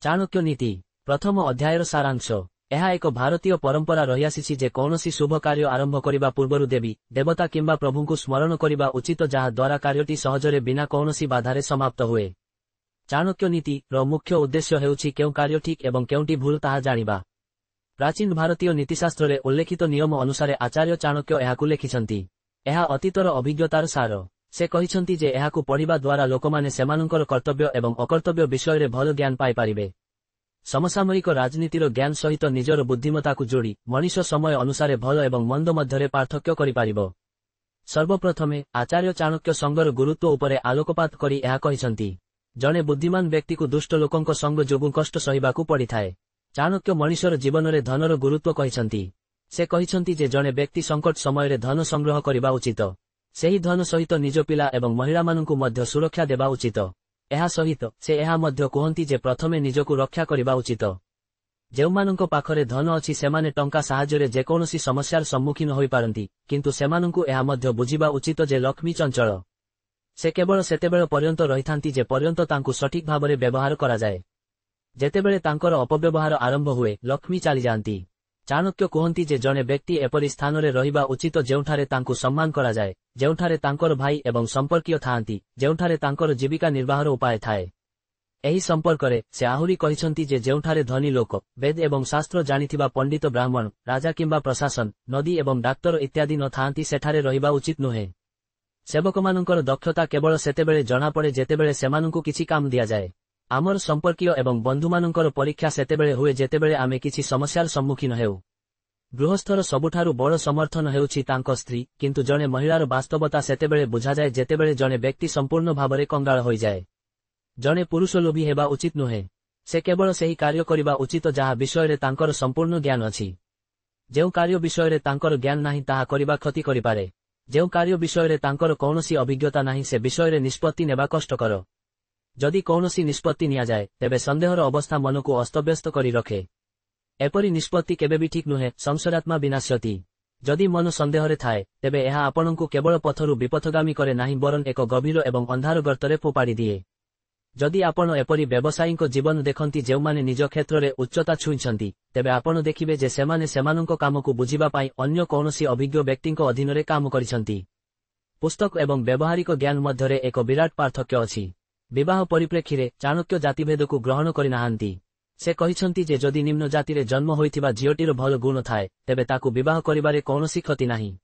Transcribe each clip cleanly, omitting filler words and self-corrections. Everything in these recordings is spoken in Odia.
ଚାଣକ୍ୟ ନୀତି ପ୍ରଥମ ଅଧ୍ୟାୟର ସାରାଂଶ। ଏହା ଏକ ଭାରତୀୟ ପରମ୍ପରା ରହିଆସିଛି ଯେ କୌଣସି ଶୁଭ କାର୍ୟ୍ୟ ଆରମ୍ଭ କରିବା ପୂର୍ବରୁ ଦେବୀ, ଦେବତା କିମ୍ବା ପ୍ରଭୁଙ୍କୁ ସ୍ମରଣ କରିବା ଉଚିତ ଯାହା ଦ୍ୱାରା କାର୍ୟ୍ୟଟି ସହଜରେ ବିନା କୌଣସି ବାଧାରେ ସମାପ୍ତ ହୁଏ। ଚାଣକ୍ୟ ନୀତି ର ମୁଖ୍ୟ ଉଦ୍ଦେଶ୍ୟ ହେଉଛି କେଉଁ କାର୍ୟ୍ୟ ଠିକ୍ ଏବଂ କେଉଁଟି ଭୁଲ ତାହା ଜାଣିବା। ପ୍ରାଚୀନ ଭାରତୀୟ ନୀତିଶାସ୍ତ୍ରରେ ଉଲ୍ଲେଖିତ ନିୟମ ଅନୁସାରେ ଆଚାର୍ୟ୍ୟ ଚାଣକ୍ୟ ଏହାକୁ ଲେଖିଛନ୍ତି। ଏହା ଅତୀତର ଅଭିଜ୍ଞତାର ସାର। ସେ କହିଛନ୍ତି ଯେ ଏହାକୁ ପଢିବା ଦ୍ୱାରା ଲୋକମାନେ ସେମାନଙ୍କର କର୍ତ୍ତବ୍ୟ ଏବଂ ଅକର୍ତ୍ତବ୍ୟ ବିଷୟରେ ଭଲ ଜ୍ଞାନ ପାଇପାରିବେ। ସମସାମୟିକ ରାଜନୀତିର ଜ୍ଞାନ ସହିତ ନିଜର ବୁଦ୍ଧିମତାକୁ ଯୋଡି, ମଣିଷ ସମୟ ଅନୁସାରେ ଭଲ ଏବଂ ମନ୍ଦ ମଧ୍ୟରେ ପାର୍ଥକ୍ୟ କରିପାରିବ। ସର୍ବପ୍ରଥମେ, ଆଚାର୍ୟ୍ୟ ଚାଣକ୍ୟ ସଙ୍ଗର ଗୁରୁତ୍ୱ ଉପରେ ଆଲୋକପାତ କରି ଏହା କହିଛନ୍ତି। ଜଣେ ବୁଦ୍ଧିମାନ ବ୍ୟକ୍ତିକୁ ଦୁଷ୍ଟ ଲୋକଙ୍କ ସଙ୍ଗ ଯୋଗୁଁ କଷ୍ଟ ସହିବାକୁ ପଡ଼ିଥାଏ। ଚାଣକ୍ୟ ମଣିଷର ଜୀବନରେ ଧନର ଗୁରୁତ୍ୱ କହିଛନ୍ତି। ସେ କହିଛନ୍ତି ଯେ ଜଣେ ବ୍ୟକ୍ତି ସଙ୍କଟ ସମୟରେ ଧନ ସଂଗ୍ରହ କରିବା ଉଚିତ। ସେହି ଧନ ସହିତ ନିଜ ପିଲା ଏବଂ ମହିଳାମାନଙ୍କୁ ମଧ୍ୟ ସୁରକ୍ଷା ଦେବା ଉଚିତ। ଏହା ସହିତ, ସେ ଏହା ମଧ୍ୟ କୁହନ୍ତି ଯେ ପ୍ରଥମେ ନିଜକୁ ରକ୍ଷା କରିବା ଉଚିତ। ଯେଉଁମାନଙ୍କ ପାଖରେ ଧନ ଅଛି ସେମାନେ ଟଙ୍କା ସାହାଯ୍ୟରେ ଯେକୌଣସି ସମସ୍ୟାର ସମ୍ମୁଖୀନ ହୋଇପାରନ୍ତି, କିନ୍ତୁ ସେମାନଙ୍କୁ ଏହା ମଧ୍ୟ ବୁଝିବା ଉଚିତ ଯେ ଲକ୍ଷ୍ମୀ ଚଞ୍ଚଳ। ସେ କେବଳ ସେତେବେଳ ପର୍ୟ୍ୟନ୍ତ ରହିଥାନ୍ତି ଯେ ପର୍ୟ୍ୟନ୍ତ ତାଙ୍କୁ ସଠିକ୍ ଭାବରେ ବ୍ୟବହାର କରାଯାଏ। ଯେତେବେଳେ ତାଙ୍କର ଅପବ୍ୟବହାର ଆରମ୍ଭ ହୁଏ, ଲକ୍ଷ୍ମୀ ଚାଲିଯାଆନ୍ତି। ଚାଣକ୍ୟ କୁହନ୍ତି ଯେ ଜଣେ ବ୍ୟକ୍ତି ଏପରି ସ୍ଥାନରେ ରହିବା ଉଚିତ ଯେଉଁଠାରେ ତାଙ୍କୁ ସମ୍ମାନ କରାଯାଏ, ଯେଉଁଠାରେ ତାଙ୍କର ଭାଇ ଏବଂ ସମ୍ପର୍କୀୟ ଥାଆନ୍ତି, ଯେଉଁଠାରେ ତାଙ୍କର ଜୀବିକା ନିର୍ବାହର ଉପାୟ ଥାଏ। ଏହି ସମ୍ପର୍କରେ, ସେ ଆହୁରି କହିଛନ୍ତି ଯେ ଯେଉଁଠାରେ ଧନୀ ଲୋକ, ବେଦ ଏବଂ ଶାସ୍ତ୍ର ଜାଣିଥିବା ପଣ୍ଡିତ ବ୍ରାହ୍ମଣ, ରାଜା କିମ୍ବା ପ୍ରଶାସନ, ନଦୀ ଏବଂ ଡାକ୍ତର ଇତ୍ୟାଦି ନ ଥାଆନ୍ତି ସେଠାରେ ରହିବା ଉଚିତ ନୁହେଁ। ସେବକମାନଙ୍କର ଦକ୍ଷତା କେବଳ ସେତେବେଳେ ଜଣାପଡ଼େ ଯେତେବେଳେ ସେମାନଙ୍କୁ କିଛି କାମ ଦିଆଯାଏ। ଆମର ସମ୍ପର୍କୀୟ ଏବଂ ବନ୍ଧୁମାନଙ୍କର ପରୀକ୍ଷା ସେତେବେଳେ ହୁଏ ଯେତେବେଳେ ଆମେ କିଛି ସମସ୍ୟାର ସମ୍ମୁଖୀନ ହେଉ। ଗୃହସ୍ଥର ସବୁଠାରୁ ବଡ଼ ସମର୍ଥନ ହେଉଛି ତାଙ୍କ ସ୍ତ୍ରୀ, କିନ୍ତୁ ଜଣେ ମହିଳାର ବାସ୍ତବତା ସେତେବେଳେ ବୁଝାଯାଏ ଯେତେବେଳେ ଜଣେ ବ୍ୟକ୍ତି ସମ୍ପୂର୍ଣ୍ଣ ଭାବରେ କଙ୍ଗାଳ ହୋଇଯାଏ। ଜଣେ ପୁରୁଷ ଲୋଭୀ ହେବା ଉଚିତ ନୁହେଁ। ସେ କେବଳ ସେହି କାର୍ଯ୍ୟ କରିବା ଉଚିତ ଯାହା ବିଷୟରେ ତାଙ୍କର ସମ୍ପୂର୍ଣ୍ଣ ଜ୍ଞାନ ଅଛି। ଯେଉଁ କାର୍ଯ୍ୟ ବିଷୟରେ ତାଙ୍କର ଜ୍ଞାନ ନାହିଁ ତାହା କରିବା କ୍ଷତି କରିପାରେ। ଯେଉଁ କାର୍ଯ୍ୟ ବିଷୟରେ ତାଙ୍କର କୌଣସି ଅଭିଜ୍ଞତା ନାହିଁ ସେ ବିଷୟରେ ନିଷ୍ପତ୍ତି ନେବା କଷ୍ଟକର। ଯଦି କୌଣସି ନିଷ୍ପତ୍ତି ନିଆଯାଏ, ତେବେ ସନ୍ଦେହର ଅବସ୍ଥା ମନକୁ ଅସ୍ତବ୍ୟସ୍ତ କରି ରଖେ। ଏପରି ନିଷ୍ପତ୍ତି କେବେ ବି ଠିକ୍ ନୁହେଁ, ସଂଶୟାତ୍ମା ବିନାଶ୍ୟତି। ଯଦି ମନ ସନ୍ଦେହରେ ଥାଏ, ତେବେ ଏହା ଆପଣଙ୍କୁ କେବଳ ପଥରୁ ବିପଥଗାମୀ କରେ ନାହିଁ ବରଂ ଏକ ଗଭୀର ଏବଂ ଅନ୍ଧାର ଗର୍ତ୍ତରେ ଫୋପାଡ଼ି ଦିଏ। ଯଦି ଆପଣ ଏପରି ବ୍ୟବସାୟୀଙ୍କ ଜୀବନ ଦେଖନ୍ତି ଯେଉଁମାନେ ନିଜ କ୍ଷେତ୍ରରେ ଉଚ୍ଚତା ଛୁଇଁଛନ୍ତି, ତେବେ ଆପଣ ଦେଖିବେ ଯେ ସେମାନେ ସେମାନଙ୍କ କାମକୁ ବୁଝିବା ପାଇଁ ଅନ୍ୟ କୌଣସି ଅଭିଜ୍ଞ ବ୍ୟକ୍ତିଙ୍କ ଅଧୀନରେ କାମ କରିଛନ୍ତି। ପୁସ୍ତକ ଏବଂ ବ୍ୟବହାରିକ ଜ୍ଞାନ ମଧ୍ୟରେ ଏକ ବିରାଟ ପାର୍ଥକ୍ୟ ଅଛି। ବିବାହ ପରିପ୍ରେକ୍ଷୀରେ ଚାଣକ୍ୟ ଜାତିଭେଦକୁ ଗ୍ରହଣ କରିନାହାନ୍ତି। ସେ କହିଛନ୍ତି ଯେ ଯଦି ନିମ୍ନ ଜାତିରେ ଜନ୍ମ ହୋଇଥିବା ଝିଅଟିର ଭଲ ଗୁଣ ଥାଏ, ତେବେ ତାକୁ ବିବାହ କରିବାରେ କୌଣସି କ୍ଷତି ନାହିଁ।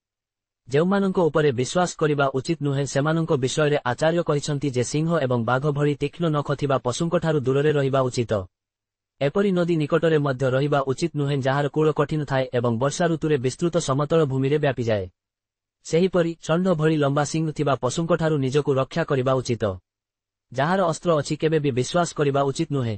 ଯେଉଁମାନଙ୍କ ଉପରେ ବିଶ୍ୱାସ କରିବା ଉଚିତ ନୁହେଁ ସେମାନଙ୍କ ବିଷୟରେ ଆଚାର୍ୟ୍ୟ କହିଛନ୍ତି ଯେ ସିଂହ ଏବଂ ବାଘ ଭଳି ତୀକ୍ଷ୍ଣ ନଖ ଥିବା ପଶୁଙ୍କଠାରୁ ଦୂରରେ ରହିବା ଉଚିତ। ଏପରି ନଦୀ ନିକଟରେ ମଧ୍ୟ ରହିବା ଉଚିତ ନୁହେଁ ଯାହାର କୂଳ କଠିନ ଥାଏ ଏବଂ ବର୍ଷା ଋତୁରେ ବିସ୍ତୃତ ସମତଳ ଭୂମିରେ ବ୍ୟାପିଯାଏ। ସେହିପରି ଷଣ୍ଢ ଭଳି ଲମ୍ବା ସିଂହ ଥିବା ପଶୁଙ୍କଠାରୁ ନିଜକୁ ରକ୍ଷା କରିବା ଉଚିତ। ଯାହାର ଅସ୍ତ୍ର ଅଛି କେବେ ବି ବିଶ୍ୱାସ କରିବା ଉଚିତ ନୁହେଁ।